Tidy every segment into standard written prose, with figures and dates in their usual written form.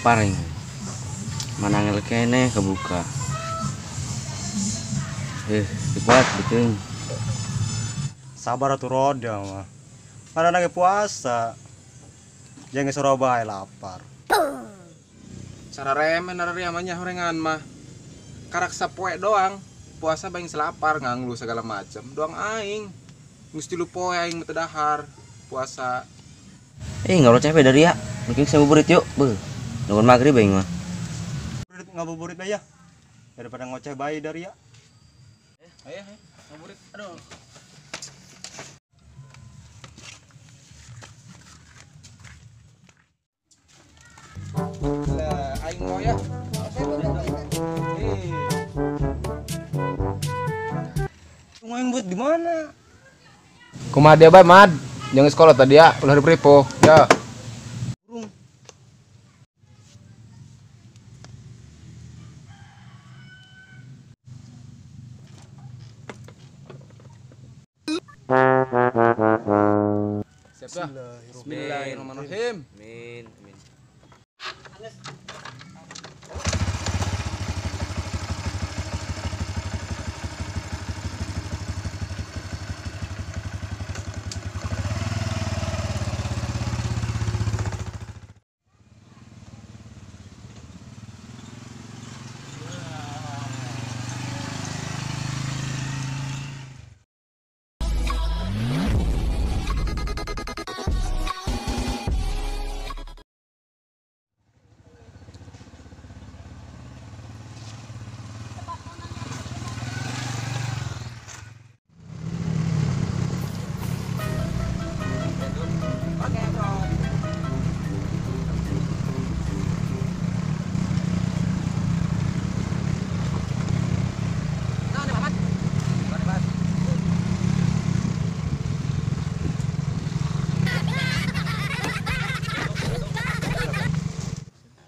Lapar aing. Mana angel keneh kebuka. Kuat betul. Sabar atuh roda mah. Mana lagi puasa. Jangan Surabaya lapar. Cara remen ari amanya horengan mah. Karak sapoe doang. Puasa baing selapar nganglu segala macam. Doang aing. Geus 3 poe aing teu dahar puasa. Nggak capek dari ya. Mungkin saya ngabuburit yuk. Beuh. Nungguan maghrib aing mah. Ngabuburit bae ya. Daripada ngoceh bae dari ya. Ayo, ayo, ngabuburit. Aduh. Lah, aing mau ya. Aing buat di mana? Kumaha dia bae, Mad? Jangan sekolah tadi ya, ulah diperipo. Ya. Siap. Bismillahirrahmanirrahim. Amin. Amin.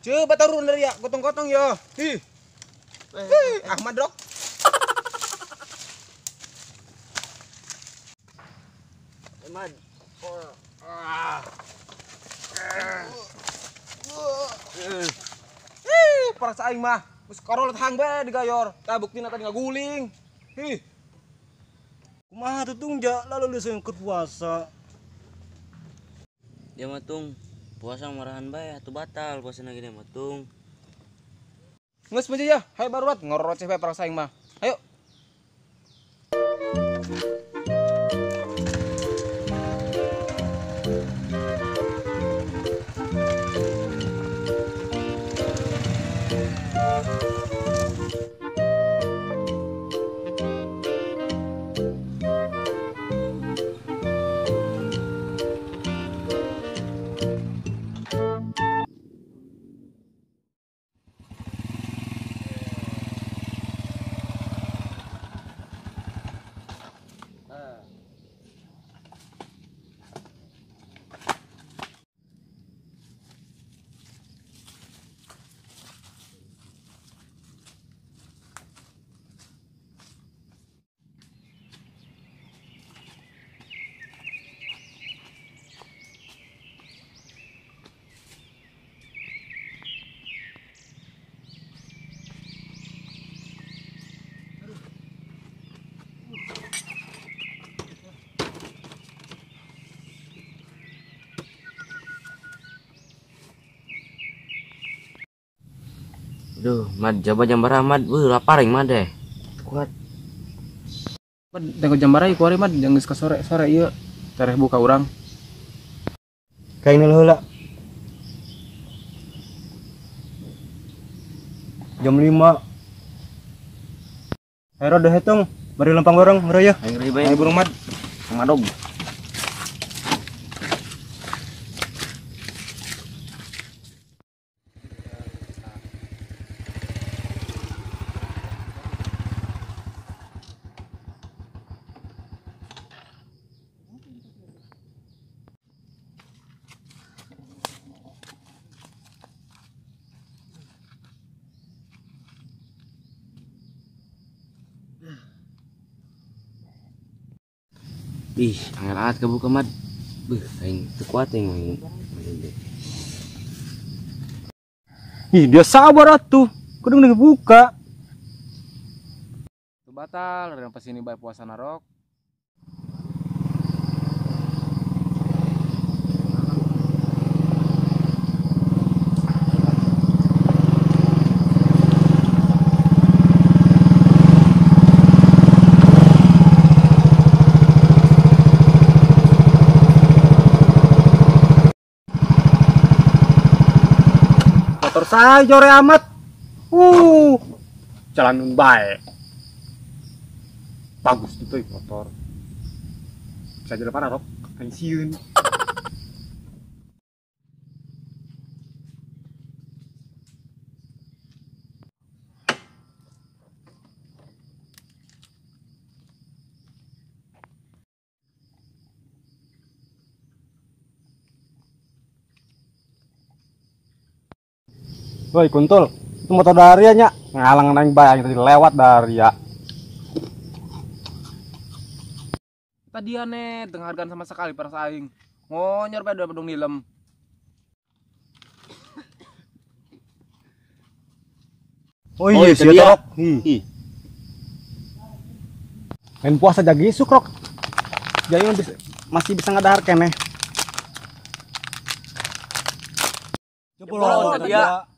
Coba turun dari ya, gotong-gotong yo. Hi. Hi, Ahmad Rok. Ahmad. Ih, perasaan aing mah. Geus korol hang bae digayor. Tah buktina tadi ngaguling. Hi. Kumaha tuh tung ja lalu lu keur puasa. Dia mah tung puasa marahan bae atuh batal puasa lagi dia mah tung. Geus meja ya, hayo baruat ngoroceh bae perasaan aing mah. Ayo. Duh, Mad, coba jam berapa, Mad? Wuh, lapar aing mah deh. Kuat. Mad, tengok jam berapa kuari, Mad? Jangan geus ka sore-sore ieu. Tereh buka urang. Kain heula. Jam 5. Ayo dah hitung, bari lempang bareng, bro ya. Aing ready bae. Ayo burung, Mad. Madog. Ih, angel aat kebuka, Mad. Beuh, aing teu kuat aing. Ih, dia sabar atuh. Kudu dibuka. Tuh batal, dari pas ini bae puasa narok. Motor saya jore amat. Jalan baik. Bagus itu motor. Bisa jalan mana, Rok? Pensiun. Woi kuntul, itu motor Daria nya ngalang nang bayang tadi lewat Daria. Tadi aneh, penghargaan sama sekali para saing. Ngonyor bae udah pedung nilem. Oh iya, sih Rok. Ih. Main puasa jaga isuk Rok. Jadi masih bisa ngadahar keneh. Jebol tadi ya.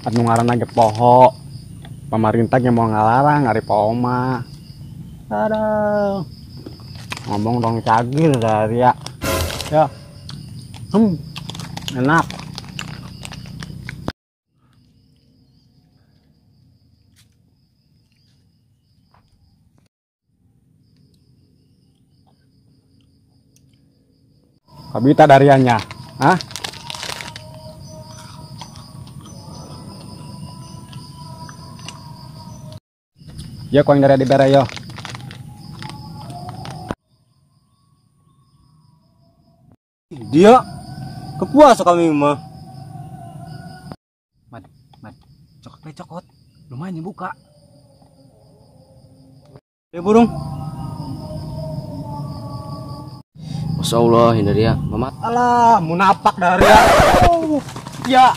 Anu ngaranna ge poho. Pamarintah ge mau ngalarang ari poho mah. Aduh. Ngomong dong cagir dari ya. Ya. Enak. Kabita dariannya. Hah? Ya kuang dari dibere yo. Dia kepuasa kami mah. Mat, mat, cokot pe cokot. Lumayan buka. Ya burung. Masya Allah, ini dia, Mamat. Alah, munapak dari ya. Oh, ya.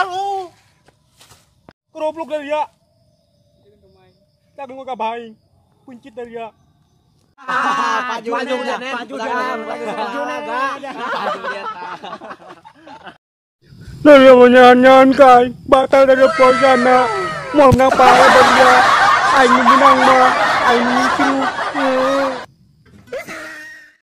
Aduh, keroblok dari ya. Tapi gua kabaing, kuncit dari ya. Dari mau nyanyian kai, batal dari puasa mau ngapa dari ya? Aing menang mah, aing mikir.